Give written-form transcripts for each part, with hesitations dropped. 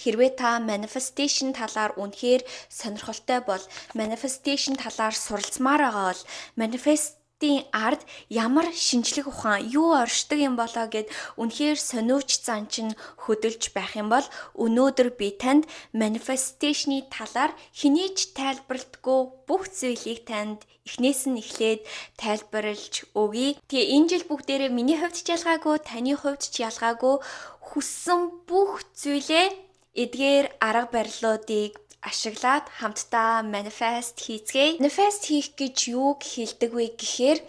Хэрвээ та manifestation талаар үнэхээр сонирхолтой бол, manifestation талаар суралцмаар байгаа бол, manifest ийн ард ямар шинжлэх ухаан юу оршдог юм болоо гэд үнэхээр сониуч зан чинь хөдөлж байх юм бол өнөөдөр би танд manifestation-ы талаар хэний ч тайлбарладаггүй бүх зүйлийг танд эхнээс нь эхлээд тайлбарлаж өгье. Тэгээ энэ жил бүгдээрээ миний хувьд ч ялгаагүй, таны хувьд ч ялгаагүй хүссэн бүх зүйлээ эдгээр арга барилуудыг ашиглаад хамтдаа manifest хийцгээе. Manifest хийх гэж юуг хэлдэг вэ гэхээр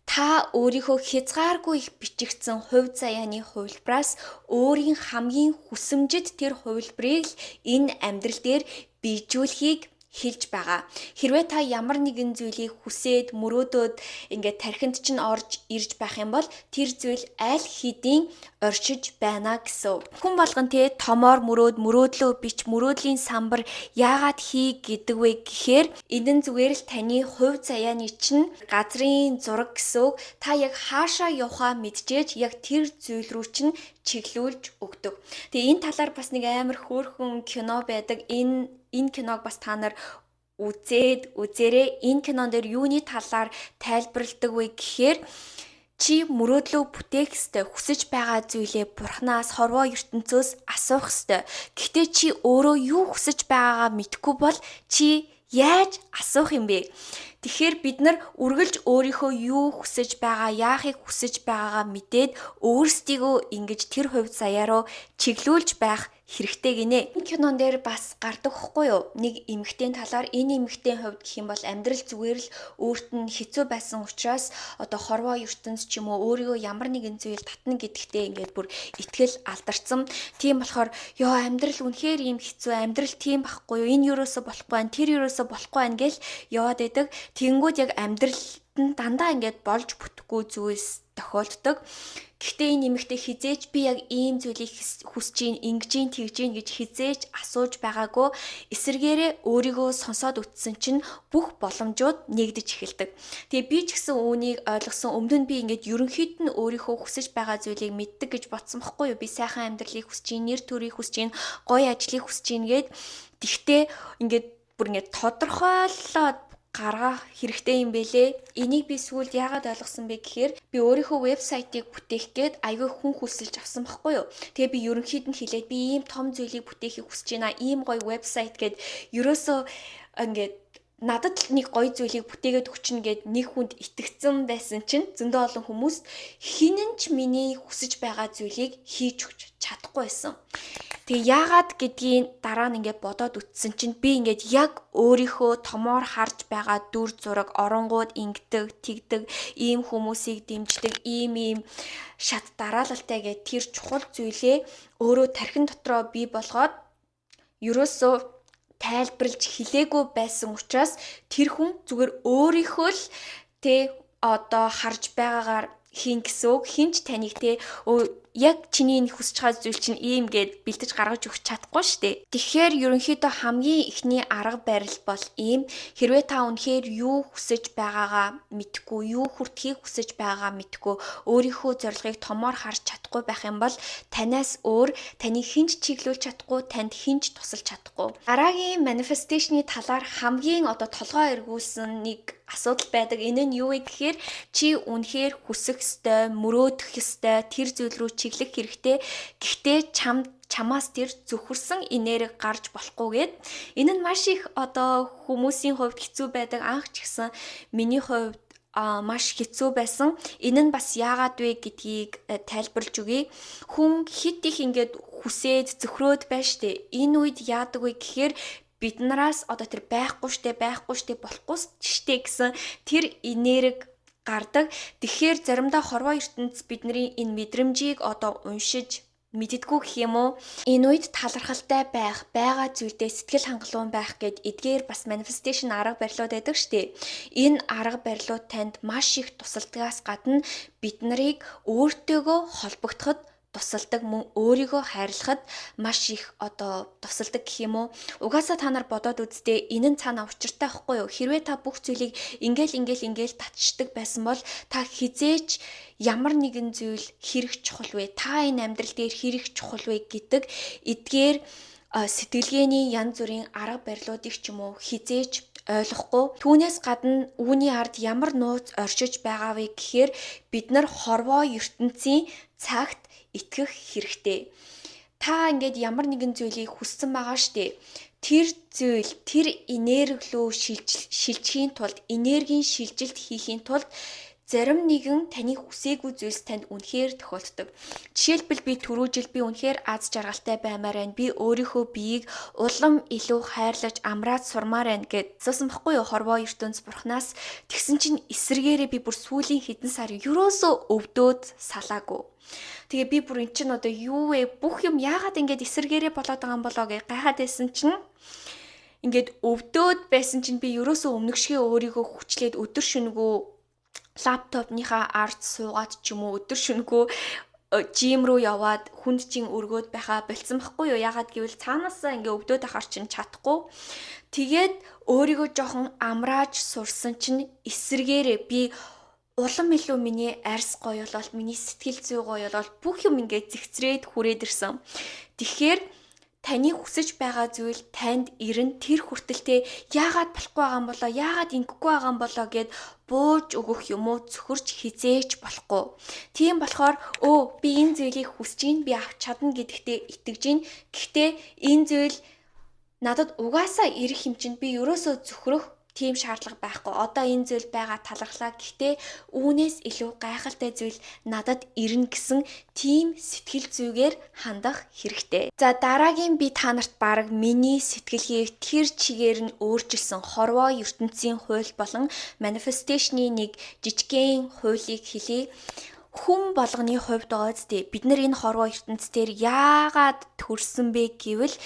та өөрийнхөө хязгааргүй их бичигдсэн хувь заяаны хувилбараас өөрийн хамгийн хүсэмжит тэр хувилбарыг л энэ амьдрал дээр биежүүлэхийг хэлж байгаа. Хэрвээ та ямар нэгэн зүйлийг хүсээд мөрөөдөөд ингээд тархинд чинь орж ирж байх юм бол тэр зүйл аль хэдийн оршиж байна гэсэн. Хүн болгон те томоор мөрөөд, мөрөөдлөө бич, мөрөөдлийн самбар яагаад хий гэдэг вэ гэхээр энэ нь зүгээр л таны хувь заяаны чинь газрын зураг гэсэн үг. Та яг хаашаа явахаа мэдчихэж яг тэр зүйл рүү чинь чиглүүлж өгдөг. Тэгээ энэ талаар бас нэг амар хөөрхөн кино байдаг. Энэ киног бас та нар үзээд үзээрэй. Энэ кинон дээр юуны талаар тайлбарладаг вэ гэхээр чи мөрөөдлөө бүтээх ёстой, хүсэж байгаа зүйлээ бурхнаас, хорвоо ертөнцөөс асуух ёстой. Гэхдээ чи өөрөө юу хүсэж байгаагаа мэдэхгүй бол чи яаж асуух юм бэ? Тэгэхээр бид нар үргэлж өөрийнхөө юу хүсэж байгаа, яахыг хүсэж байгаагаа мэдээд өөрсдийгөө ингэж тэр хувь заяа руу чиглүүлж байх хэрэгтэй гинэ. Энэ кинон дээр бас гардаг хгүй юу? Нэг эмэгтэйн талаар. Энэ эмэгтэйн хувьд гэх юм бол амьдрал зүгээр л өөрт нь хэцүү байсан учраас одоо хорвоо ертөнц ч юм уу өөрийгөө ямар нэгэн зүйл татна гэдэгтээ ингээд бүр итгэл алдарсан. Тийм болохоор ёо, амьдрал үнэхээр ийм хэцүү, амьдрал тийм байхгүй юу? Энэ юусоо болохгүй байна, тэр юусоо болохгүй байна гэл яваад байдаг. Тэнгүүд яг амьдралд нь дандаа ингээд болж бүтэхгүй зүйлс тохиолддог. Гэхдээ энэ эмэгтэй хэзээ ч би яг ийм зүйлийг хүсэж гин, ингэж гин, тэгж гин гэж хэзээ ч асууж байгаагүй. Эсэргээрээ өөрийгөө сонсоод үтсэн чинь бүх боломжууд нээгдэж эхэлдэг. Тэгээ би ч гэсэн үүнийг ойлгосон. Өмнө нь би ингээд ерөнхийд нь өөрийнхөө хүсэж байгаа зүйлийг мэддэг гэж бодсон бохгүй юу? Би сайхан амьдралыг хүсэж гин, нэр төрийг хүсэж гин, гоё ажлыг хүсэж гин гээд. Тэгтээ ингээд бүр ингээд тодорхойлоод гаргах хэрэгтэй юм бэлээ. Энийг би сүүлд яагаад ойлгосон бэ гэхээр би өөрийнхөө вебсайтыг бүтээх гээд айгүй хүн хүсэлж авсан байхгүй юу. Тэгээ би ерөнхийд нь хэлээд би ийм том зүйлийг бүтээхийг хүсэж байна. Ийм гоё вебсайт гээд ерөөсөө ингээд надад л нэг гоё зүйлийг бүтээгээд өгчнө гэд нэг хүнд итгэцэн байсан чинь зөндөө олон хүмүүс хэн нь ч миний хүсэж байгаа зүйлийг хийж өгч чадахгүй байсан. Тэгээ яагаад гэдгийг дараа нь ингээд бодоод үтсэн чинь би ингээд яг өөрийнхөө томоор харж байгаа дүр зураг оронгууд ингэдэг, тэгдэг, ийм хүмүүсийг дэмждэг, ийм ийм шат дараалалтай гэд тэр чухал зүйлээ өөрөө тархин дотроо бий болгоод ерөөсөө тайлбарлаж хэлээгүй байсан учраас тэр хүн зүгээр өөрийнхөө л тэ одоо харж байгаагаар хийн гэсэн үг. Хэн ч таныг те яг чиний энэ хүсэж байгаа зүйл чинь ийм гэд бэлдэж гаргаж өгч чадахгүй шүү дээ. Тэгэхээр ерөнхийдөө хамгийн эхний арга барил бол ийм: хэрвээ та үнэхээр юу хүсэж байгаагаа мэдэхгүй, юу хүртэхийг хүсэж байгаагаа мэдэхгүй, өөрийнхөө зорилгыг томоор харж чадахгүй байх юм бол танаас өөр таны хэн ч чиглүүлж чадахгүй, танд хэн ч тусалж чадахгүй. Дараагийн manifestation-ы талаар хамгийн одоо толгой эргүүлсэн нэг асуудал байдаг. Энэ нь юу вэ гэхээр чи үнэхээр хүсэх ёстой, мөрөөдөх ёстой, тэр зүйл рүү чиглэх хэрэгтэй. Гэхдээ чамаас тэр зөвхөрсөн энерги гарч болохгүйгээд энэ нь маш их одоо хүмүүсийн хувьд хэцүү байдаг. Анх ч гэсэн миний хувьд маш хэцүү байсан. Энэ нь бас яагаад вэ гэдгийг тайлбарлаж өгье. Хүн хит их ингээд хүсээд зөвхрөөд байж штэ. Энэ үед яадаг вэ гэхээр бид нараас одоо тэр байхгүй штэ, байхгүй штэ, болохгүй штэ гэсэн тэр энерги гардаг. Тэгэхээр заримдаа хорвоо ертөнц бидний энэ мэдрэмжийг одоо уншиж мэддэггүй гэх юм уу? Энэ үед талархалтай байх, байгаа зүйлдээ сэтгэл хангалуун байх гэд эдгээр бас manifestation арга барилууд байдаг штэ. Энэ арга барилууд танд маш их тусалдгаас гадна бид нарыг өөртөөгөө холбогдоход тусалдаг, мөн өөрийгөө хайрлахад маш их одоо тусалдаг гэх юм уу. Угаасаа та нар бодоод үзтээ, энэ нь цаана учиртай байхгүй юу? Хэрвээ та бүх зүйлийг ингээл ингээл ингээл татчдаг байсан бол та хэзээ ч ямар нэгэн зүйл хэрэг чухал вэ? Та энэ амьдрал дээр хэрэг чухал вэ гэдэг эдгээр Сэтгэлгээний янз бүрийн арга барилуудыг ч юм уу хэзээ ч ойлгохгүй. Түүнээс гадна үүний ард ямар нууц оршиж байгаа вэ гэхээр бид нар хорвоо ертөнцийн цагт итгэх хэрэгтэй. Та ингээд ямар нэгэн зүйлийг хүссэн байгаа штэ. Тэр зүйл, тэр энерги рүү шилжихийн тулд, энергийн шилжилт хийхийн тулд зарим нэгэн таны хүсээгүй зүйлс танд үнэхээр тохиолддог. Жишээлбэл, би түрүү жил би үнэхээр аз жаргалтай баймаар байна. Би өөрийнхөө биеийг улам илүү хайрлаж амраад сурмаар байна гээд асуусан байхгүй юу хорвоо ертөнц бурхнаас. Тэгсэн чинь эсрэгээрээ би бүр сүүлийн хэдэн сар ерөөсөө өвдөөд салаагүй. Тэгээ би бүр эн чинь одоо юу вэ? Бүх юм яагаад ингэж эсрэгээрээ болоод байгаа юм болоо гэж гайхаад байсан чинь ингээд өвдөөд байсан чинь би ерөөсөө өмнөгшгөө өөрийгөө хүчлээд өдөр шөнөгүй laptop ныхаа ард суугаад ч юм уу, өдөр шөнөгүй gym рүү яваад хүнд чин өргөөд байхаа больчихсон байхгүй юу? Яагаад гэвэл цаанаасаа ингээ өвдөөд байхаар чинь чадахгүй. Тэгээд өөрийгөө жоохон амрааж сурсан чинь эсрэгээрээ би улам илүү миний арьс гоё болоод, миний сэтгэл зүй гоё болоод, бүх юм ингээ зэгцрээд хүрээд ирсэн. Тэгэхээр таны хүсэж байгаа зүйл танд ирнэ. Тэр хүртэл яагаад болохгүй байгаа юм болоо, яагаад ингэхгүй байгаа юм болоо гээд бууж өгөх юм уу, цөхөрч хэзээ ч болохгүй. Тийм болохоор өө би энэ зүйлийг хүсэж байна, би авч чадна гэдэгтээ итгэж байна. Гэхдээ энэ зүйл надад угаасаа ирэх юм чинь би ерөөсөө цөхрөх тийм шаардлага байхгүй. Одоо энэ зүйл байгаа, талархлаа. Гэхдээ үүнээс илүү гайхалтай зүйл надад ирнэ гэсэн тийм сэтгэл зүйгээр хандах хэрэгтэй. За, дараагийн би та нарт бараг миний сэтгэлгээг тэр чигээр нь өөрчилсөн хорвоо ертөнцийн хууль болон manifestation -ы нэг жижигхэн хуулийг хэлье. Хүн болгоны хувьд байгаа үстэй, бид нар энэ хорвоо ертөнц дээр яагаад төрсөн бэ гэвэл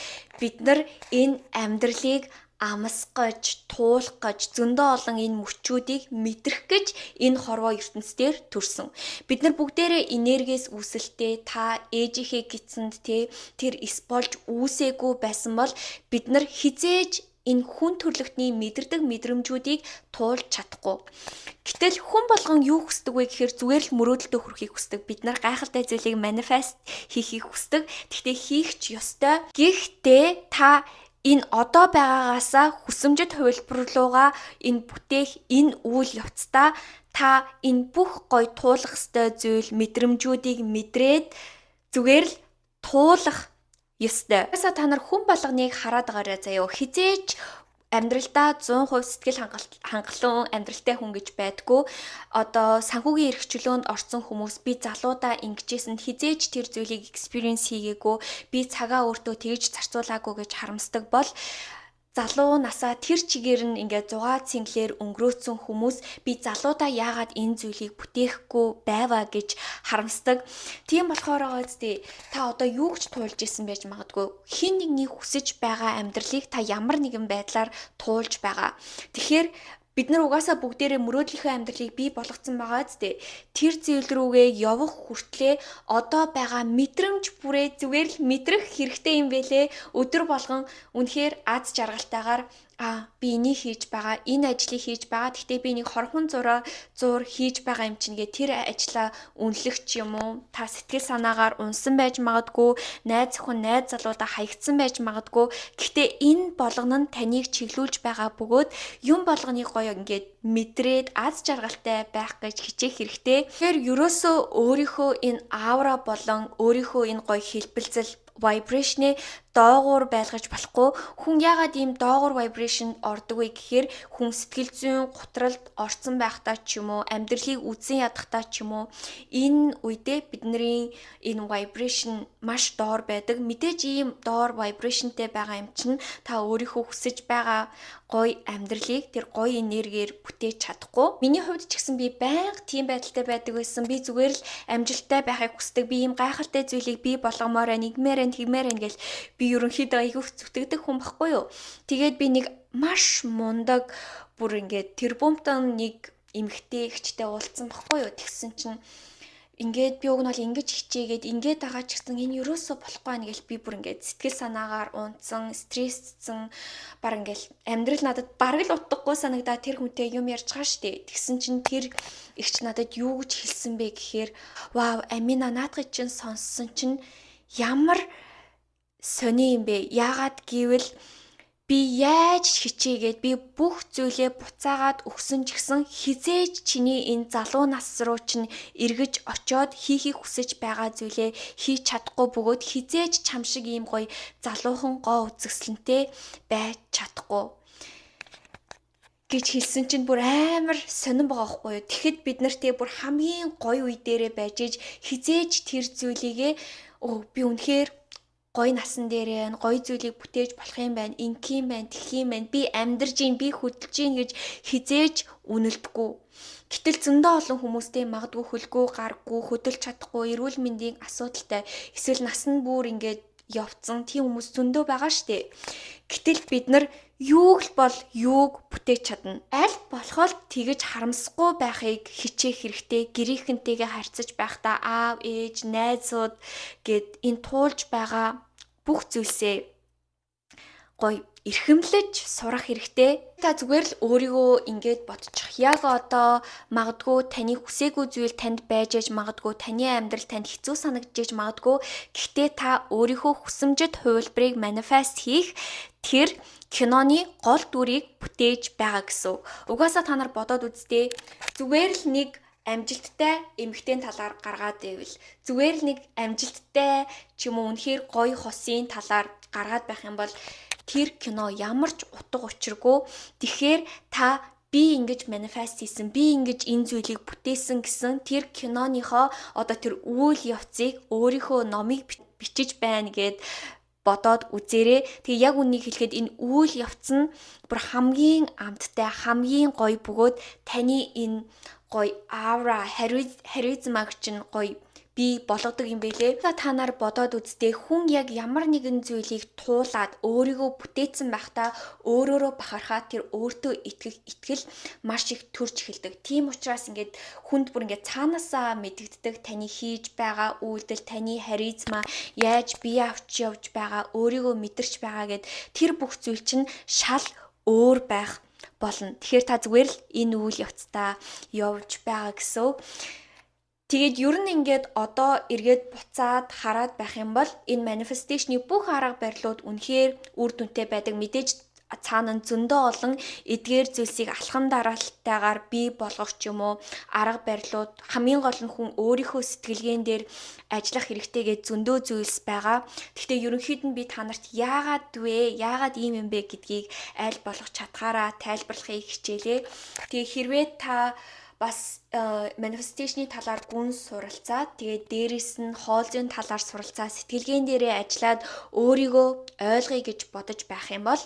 бид нар энэ амьдралыг амсгаж, туулах гэж, зөндөө олон энэ мөчүүдийг мэдрэх гэж энэ хорвоо ертөнц дээр төрсөн. Бид нар бүгдээрээ энергиэс үүсэлтэй. Та ээжийнхээ гэдэсэнд те тэр эс болж үүсээгүй байсан бол бид нар хэзээ ч энэ хүн төрөлхтний мэдэрдэг мэдрэмжүүдийг туулж чадахгүй. Гэтэл хүн болгон юу хүсдэг вэ гэхээр зүгээр л мөрөөдөлдөө хүрэхийг хүсдэг. Бид нар гайхалтай зүйлийг manifest хийхийг хүсдэг. Гэхдээ хийх ч ёстой. Гэхдээ та энэ одоо байгаагаасаа хүсэмжит хувилбар руугаа энэ бүтээх энэ үйл явцдаа та энэ бүх гоё туулах ёстой зүйл, мэдрэмжүүдийг мэдрээд зүгээр л туулах ёстой. Угаасаа та нар хүн болгоныг хараад байгаарай заяо. Хэзээ ч амьдралдаа 100% сэтгэл хангалуун амьдралтай хүн гэж байдгүй. Одоо санхүүгийн эрх чөлөөнд орсон хүмүүс би залуудаа ингэжсэн, хэзээ ч тэр зүйлийг experience хийгээгүй, би цагаа өөртөө тэгж зарцуулаагүй гэж харамсдаг бол залуу насаа тэр чигээр нь ингээд зугаа цэнгэлээр өнгөрөөцсөн хүмүүс би залуудаа яагаад энэ зүйлийг бүтээхгүй байваа гэж харамсдаг. Тийм болохоор байгаа үстэй, та одоо юу гэж туулж исэн байж магадгүй. Хэн нэгний хүсэж байгаа амьдралыг та ямар нэгэн байдлаар туулж байгаа. Тэгэхээр бид нар угаасаа бүгдээрээ мөрөөдлийнхөө амьдралыг бий болгоцсон байгаа үстэй. Тэр зүйл рүүгээ явах хүртлээ одоо байгаа мэдрэмж бүрээ зүгээр л мэдрэх хэрэгтэй юм бэлээ. Өдөр болгон үнэхээр аз жаргалтайгаар а би энийг хийж байгаа, энэ ажлыг хийж байгаа. Гэхдээ би нэг хорхон зураа зуур хийж байгаа юм чинь гэ тэр ажлаа үнэлэх ч юм уу. Та сэтгэл санаагаар унсан байж магадгүй, найз охин, найз залуудаа хаягдсан байж магадгүй. Гэхдээ энэ болгоно нь таныг чиглүүлж байгаа бөгөөд юм болгоныг гоё ингээд мэдрээд аз жаргалтай байх гэж хичээх хэрэгтэй. Тэгэхээр ерөөсөө өөрийнхөө энэ аура болон өөрийнхөө энэ гоё хэлбэлзэл vibration -ы доогуур байлгаж болохгүй. Хүн яагаад ийм доогуур vibration ордог вэ гэхээр хүн сэтгэл зүйн гутралд орцсон байхдаа ч юм уу, амьдралыг үзэн ядахдаа ч юм уу, энэ үедээ бидний энэ vibration маш доор байдаг. Мэдээж ийм доор vibration тэй байгаа юм чинь та өөрийнхөө хүсэж байгаа гоё амьдралыг тэр гоё энергиэр бүтээж чадахгүй. Миний хувьд ч гэсэн би байнга тийм байдалтай байдаг байсан. Би зүгээр л амжилттай байхыг хүсдэг. Би ийм гайхалтай зүйлийг бий болгомоор байна, ингэмээр байна, тэгмээр байна гэл би ерөнхийдөө айгүйх зүтгэдэг хүн байхгүй юу. Тэгээд би нэг маш мундаг, бүр ингээд тэрбумтан нэг эмэгтэй эгчтэй уулзсан байхгүй юу. Тэгсэн чинь ингээд би уг нь бол ингэж хичээгээд ингээд байгаа ч гэсэн энэ ерөөсөө болохгүй байна гэл би бүр ингээд сэтгэл санаагаар унтсан, стрессцэн, баг ингээд амьдрал надад бараг л утгагүй санагдаа тэр хүнтэй юм ярьж байгаа штэ. Тэгсэн чинь тэр эгч надад юу гэж хэлсэн бэ гэхээр: "Вау, Амина, наадахыг чинь сонссон чинь ямар сони юм бэ? Яагаад гэвэл би яаж хичээгээд, би бүх зүйлээ буцаагаад өгсөн ч гэсэн хэзээ ч чиний энэ залуу нас руу чинь эргэж очоод хийхийг хүсэж байгаа зүйлээ хийж чадахгүй бөгөөд хэзээ ч чам шиг ийм гоё залуухан гоо үзэсгэлэнтэй байж чадахгүй гэж хэлсэн чинь бүр амар сонин байгаа байхгүй юу. Тэгэхэд бид нар те бүр хамгийн гоё үе дээрээ байж иж хэзээ ч тэр зүйлийгээ өө би үнэхээр гоё насан дээрээ гоё зүйлийг бүтээж болох юм байна, ингэх юм байна, тэгэх юм байна, би амьдарч гин, би хөдөлж гин гэж хэзээ ч үнэлдэггүй. Гэтэл зөндөө олон хүмүүстэй магадгүй хөлгүй, гаргүй, хөдөлж чадахгүй, эрүүл мэндийн асуудалтай, эсвэл нас нь бүр ингээд явцсан тийм хүмүүс зөндөө байгаа штэ. Гэтэл бид нар юуг л бол юуг бүтээж чадна. Аль болох л тэгэж харамсахгүй байхыг хичээх хэрэгтэй. Гэрийнхэнтэйгээ харьцаж байхдаа аав, ээж, найзууд гээд энэ туулж байгаа бүх зүйлсээ гоё эрхэмлэж сурах хэрэгтэй. Та зүгээр л өөрийгөө ингэж бодчих. Яг одоо магадгүй таны хүсээгүй зүйл танд байж аж магадгүй, таны амьдрал танд хэцүү санагдаж магадгүй. Гэхдээ та өөрийнхөө хүсэмжит хувилбарыг manifest хийх тэр киноны гол дүрийг бүтээж байгаа гэсэн. Угаасаа та нар бодоод үзтээ. Зүгээр л нэг амжилттай эмэгтэйн талаар гаргаад байвал, зүгээр л нэг амжилттай ч юм уу үнэхээр гоё хосын талаар гаргаад байх юм бол тэр кино ямар ч утга учиргүй. Тэгэхээр та би ингэж manifest хийсэн, би ингэж энэ зүйлийг бүтээсэн гэсэн тэр киноныхоо одоо тэр үйл явцыг өөрийнхөө номыг бичиж байна гэд бодоод үзээрэй. Тэгээ яг үннийг хэлэхэд энэ үйл явц нь бүр хамгийн амттай, хамгийн гоё бөгөөд таны энэ гоё аура, харизмаг чинь гоё бий болгодог юм бэлээ. Та нар бодоод үзтээ, хүн яг ямар нэгэн зүйлийг туулаад өөрийгөө бүтээсэн байхдаа өөрөөрөө бахархаа тэр өөртөө итгэх итгэл маш их төрж эхэлдэг. Тийм учраас ингээд хүнд бүр ингээд цаанаасаа мэдэгддэг таны хийж байгаа үйлдэл, таны харизма, яаж бие авч явж байгаа, өөрийгөө мэдэрч байгаа гэд тэр бүх зүйл чинь шал өөр байх болно. Тэгэхээр та зүгээр л энэ үйл явцдаа явж байгаа гэсэн үг. Тэгээд ер нь ингээд одоо эргээд буцаад хараад байх юм бол энэ manifestation-ы бүх арга барилууд үнэхээр үр дүнтэй байдаг. Мэдээж цаана нь зөндөө олон эдгээр зүйлсийг алхам дараалтайгаар бий болгох ч юм уу арга барилууд, хамгийн гол нь хүн өөрийнхөө сэтгэлгээн дээр ажиллах хэрэгтэй гэж зөндөө зүйлс байгаа. Гэхдээ ерөнхийд нь би та нарт яагаад вэ? Яагаад ийм юм бэ гэдгийг аль болох чадхаараа тайлбарлахыг хичээлээ. Тэгээ хэрвээ та бас manifestation-ы талаар гүн суралцаад, тэгээд дээрэс нь хоол зүйн талаар суралцаа, сэтгэлгээн дээрээ ажиллаад өөрийгөө ойлгоё гэж бодож байх юм бол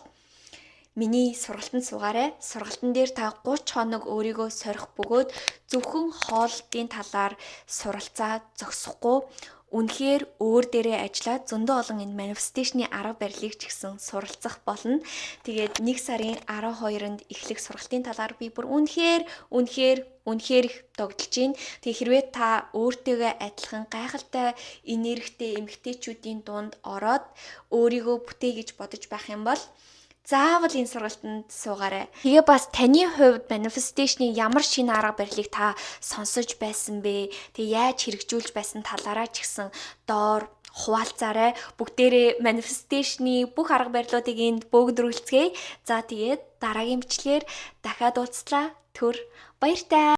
миний сургалтанд суугаарай. Сургалтан дээр та 30 хоног өөрийгөө сорих бөгөөд зөвхөн хоолтын талаар суралцаа зогсохгүй, үнэхээр өөр дээрээ ажиллаад зөндөө олон энэ manifestation-ы арга барилыг ч гэсэн суралцах болно. Тэгээд 1 сарын 12-нд эхлэх сургалтын талаар би бүр үнэхээр үнэхээр үнэхээр их догдолж байна. Тэгээ хэрвээ та өөртөөгөө адилхан гайхалтай энергитэй эмэгтэйчүүдийн дунд ороод өөрийгөө бүтээ гэж бодож байх юм бол заавал энэ сургалтанд суугаарай. Тэгээ бас таны хувьд manifestation-ы ямар шинэ арга барилыг та сонсож байсан бэ? Тэгээ яаж хэрэгжүүлж байсан талаараа ч гэсэн доор хуваалцаарай. Бүгдээрээ manifestation-ы бүх арга барилуудыг энд бөөгнөрүүлцгээе. За, тэгээд дараагийн бичлэгээр дахиад уулзлаа. Түр баяртай.